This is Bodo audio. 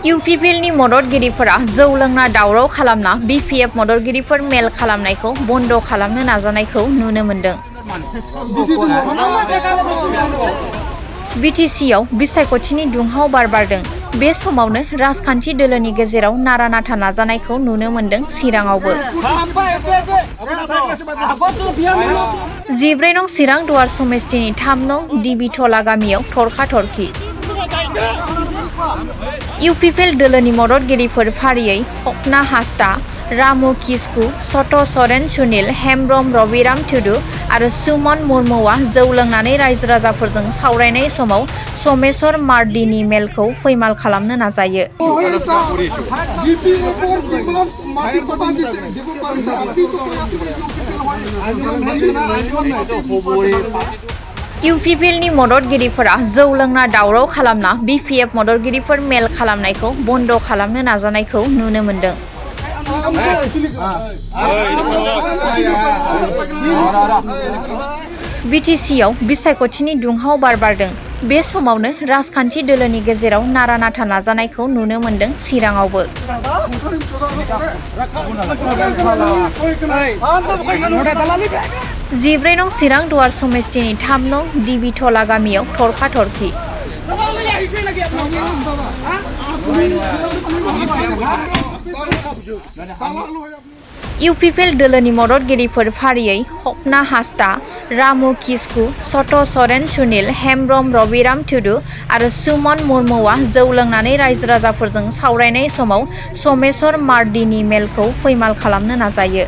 इउपिपिएलनि मददगिरिफोरा जौ लोंना दावराव खालामना बिपिएफ मददगिरिफोर मेल खालामनायखौ बन्द खालामनो नाजानायखौ नुनो मोन्दों। बिटिसिआव बिसायख'थिनि दुंहाव बार बारदों। बे समावनो राजखान्थि दोलोनि गेजेराव नारा नाथा नाजानायखौ नुनो मोन्दों चिराङावबो। 14 नं चिरां दुवार समिस्थिनि 3 नं दिबिथला गामियाव थरखा थरखि। इउपिपिएल दोलोनि मददगिरिफोर फारियै हकना हास्ता, रामु किस्कु, सत सरेन सुनिल, हेमब्रम रबिराम टुडु आरो सुमन मुर्मुआ जौ लोंनानै रायजो राजाफोरजों सावरायनाय समाव समेश्वर मार्डिनि मेलखौ फैमाल खालामनो नाजायो। इउपिपिएलनि मददगिरिफोरा जौ लोंना दावराव खालामना बिपिएफ मददगिरिफोर मेल खालामनायखौ बन्द खालामनो नाजानायखौ नुनो मोन्दों। बिटिसिआव बिसायख'थिनि दुंहाव बार बारदों। बे समावनो राजखान्थि दोलोनि गेजेराव नारा नाथा नाजानायखौ नुनो मोन्दों चिराङावबो। 14 नं चिरां दुवार समिस्थिनि 3 नं दिबिथला गामियाव थरखा थरखि। इउपिपिएल दोलोनि मददगिरिफोर फारियै हकना हास्ता, रामु किस्कु, सत सरेन सुनिल, हेमब्रम रबिराम टुडु आरो सुमन मुर्मुआ जौ लोंनानै रायजो राजाफोरजों सावरायनाय समाव समेश्वर मार्डिनि मेलखौ फैमाल खालामनो नाजायो।